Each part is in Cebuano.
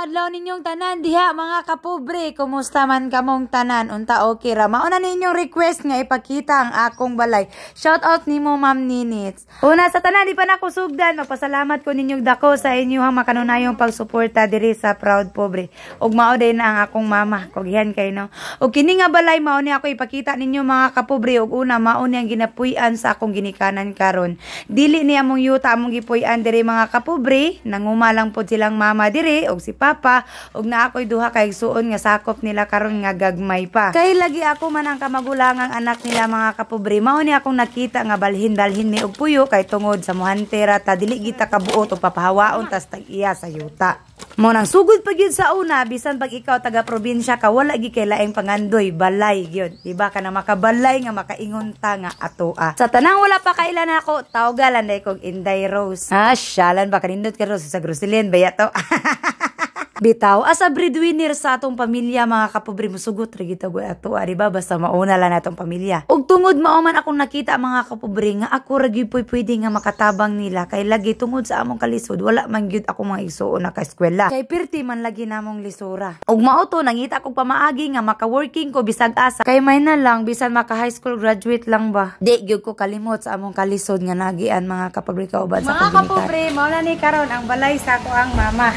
Maayong adlaw ninyong tanan diha, mga kapobre. Kumusta man kamong tanan? Unta okay ra. Mao na ninyong request nga ipakita ang akong balay. Shout out nimo, Ma'am Ninits. Una sa tanan, di pa na ko sugdan, magpasalamat ko ninyong dako sa inyong makanunayong pagsuporta diri sa Proud Pobre. Ug mao din ang akong mama. Kugihan kay, no. Ug kini nga balay, mao ni ako ipakita ninyo, mga kapobre. Ug una, mao ni ang ginapuy-an sa akong ginikanan karon. Dili ni among yuta among gipuy-an diri, mga kapobre, nanguma lang pod silang mama diri ug si papa, ug naa ako'y duha ka igsuon nga sakop nila karon nga gagmay pa. Kay lagi ako man ang kamagulangang anak nila, mga kapobre. Mao ni akong nakita nga balhin-balhin ni og puyo kay tungod sa muhantera ta, dili gita kabuot og papahawaon tas tag-iya sa yuta. Mo nang sugod pa gyud sa una, bisan pag ikaw taga probinsya ka, wala gyud kay laing pangandoy, balay gyud. Di ba kana makabalay nga makaingon ta nga atoa. Sa tanang wala pa kaila nako, tawgalan day kog Inday Rose. Ah, syalan ba kanindot ka Rose sa Groselin baya to. Bitaw, as a breadwinner sa atong pamilya, mga kapobre, musugot ra gyud ato, di ba? Basta mauna lang natong pamilya. Ug tungod mao man akong nakita, mga kapobre, nga ako ra gyud pwede nga makatabang nila kay lagi tungod sa among kalisod, wala man gyud ako mga igsuon na ka eskwela. Kay pirti man lagi namong lisura. Ug mao to nangita kog pamaagi nga maka-working ko bisag asa. Kay may na lang bisan maka high school graduate lang ba. Di gyud ko kalimot sa among kalisod nga nagian, mga kapobre, kauban sa Mga akong ginikanan. Kapobre, mao na ni karon ang balay sa ako ang mama.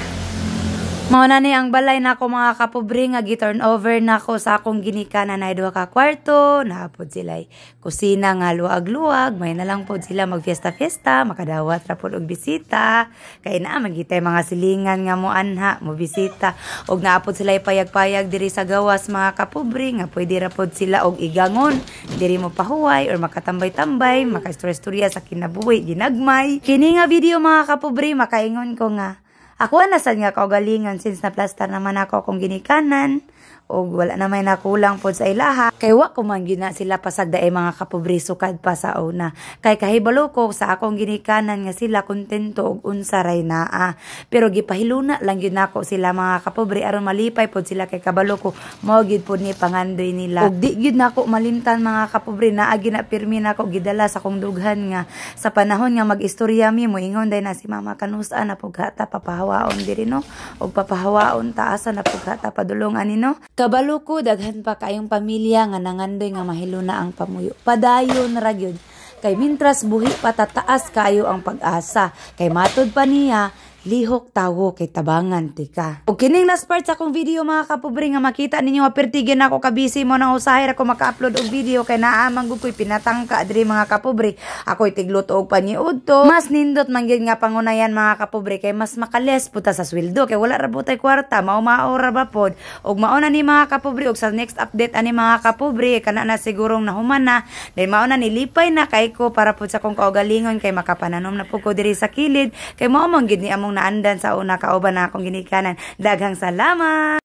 Mao na ni ang balay nako, mga kapobre, nga gi-turn over nako sa akong ginikanan na duha ka kwarto, naa pod sila kusina nga luag-luag, may na lang pod sila magfiesta-fiesta, makadawat ra pod og bisita. Kay naa man gitay mga silingan nga mo anha, mo bisita. Og naa pod sila payag-payag diri sa gawas, mga kapobre, nga pwede ra pod sila og igangon, diri mo pahuway or makatambay-tambay, makaistorya-istorya sa kinabuhi, ginagmay. Kini nga video, mga kapobre, makaingon ko nga ako na sad nga kaugalingon since na plastar naman ako akong ginikanan og wala na may nakulang pod sa ilaha kay wa ko man gyud na sila pasagdae, mga kapobre, sukad pa sa una kay kahibalo ko sa akong ginikanan nga sila kontento og unsa ray naa, pero gipahiluna lang gyud nako sila, mga kapobre, aron malipay pod sila kay kabalo ko mao gyud pod ni pangandoy nila. Og di gyud nako malimtan, mga kapobre, naa gyud na pirmi nako gidala sa akong dughan nga sa panahon nga mag-istorya mi, moingon day na si mama, "Kanusa na pughata papahawaon diri, no? Og papahawaon ta, asa na pughata padulong ani, no?" Kabalo ko daghan pa kayong pamilya nga nangandoy nga mahiluna ang pamuyo. Padayon ra gyud. Kay mintras buhi pa, tataas kayo ang pag-asa. Kay matod pa niya, lihok tawo kay tabangan tika. Ug kining last part sa akong video, mga kapobre, nga makita ninyo nga pertigin ako kabisi mo nang usahay ra ko maka-upload og video kay naa man gud ko'y pinatangka diri, mga kapobre. Ako'y tigluto og paniud to. Mas nindot man gyud nga pangunayan, mga kapobre, kay mas makales puta sa sweldo kay wala ra butay kwarta, mao-mao ra ba pod. Ug mao na ni, mga kapobre, ug sa next update ani, mga kapobre, kana na sigurong nahuman na. Dahil mao na nilipay na kay ko para pud sa akong kaugalingon kay makapananom na pud ko diri sa kilid kay mao man gyud ni among naandan sa una kauban na akong ginikanan. Daghang salamat.